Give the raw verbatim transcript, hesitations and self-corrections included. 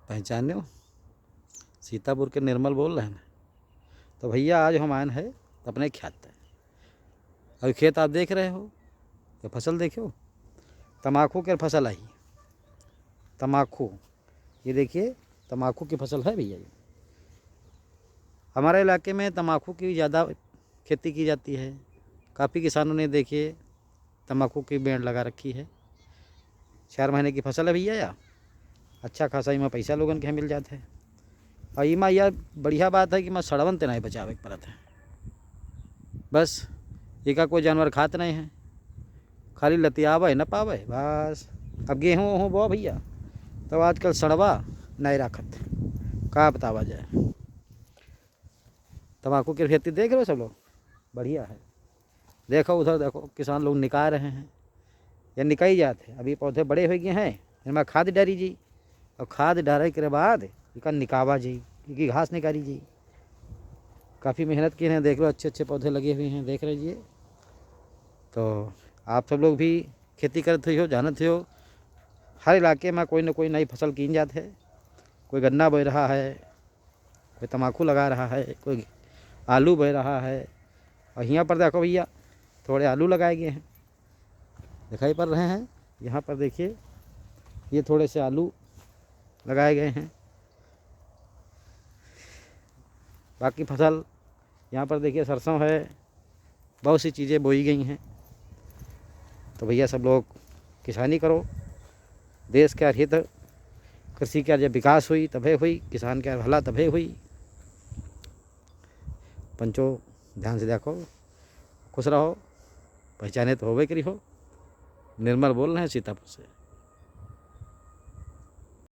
पहचान्यो? सीतापुर के निर्मल बोल रहे हैं। तो भैया, आज हम आए हैं अपने खेत। अभी खेत आप देख रहे हो, तो फसल देखो, तमाकू के फसल आई, तमाकू, ये देखिए, तमाकू की फसल है भैया। ये हमारे इलाके में तमाकू की ज़्यादा खेती की जाती है। काफ़ी किसानों ने, देखिए, तमाकू की बेंड़ लगा रखी है। चार महीने की फसल है भैया, या अच्छा खासा इमा पैसा लोगन के यहाँ मिल जात है। और इमा यार बढ़िया बात है कि इमा सड़वन ते नहीं बचावे के पड़त है। बस, एका कोई जानवर खात नहीं है, खाली लतियावे न पावे बस। अब गेहूँ वहूँ बो भैया, तब आजकल सड़वा नहीं राखत, का बतावा जाए। तमाकू की खेती देख रहे हो सब लोग, बढ़िया है। देखो उधर देखो, किसान लोग निकाल रहे हैं, या निकाई जात है। अभी पौधे बड़े हो गए हैं, इनमें खाद डारी जी, और खाद डारे के बाद इका निकावा जी, इकी घास निकाली जी। काफ़ी मेहनत की हैं, देख लो, अच्छे अच्छे पौधे लगे हुए हैं, देख रहे जी। तो आप सब लोग भी खेती करत हुई हो, जानत हुई हो, हर इलाके में कोई ना कोई नई फसल कीन जात है। कोई गन्ना बोए रहा है, कोई तमाकू लगा रहा है, कोई आलू बोए रहा है। और यहाँ पर देखो भैया, थोड़े आलू लगाए गए हैं, दिखाई पड़ रहे हैं। यहाँ पर देखिए, ये थोड़े से आलू लगाए गए हैं। बाकी फसल यहाँ पर देखिए, सरसों है, बहुत सी चीज़ें बोई गई हैं। तो भैया, सब लोग किसानी करो, देश का हित, कृषि का जब विकास हुई तभे हुई, किसान का भला तभे हुई। पंचो, ध्यान से देखो, खुश रहो, पहचाने तो होबे करी हो। निर्मल बोल रहे हैं सीतापुर से।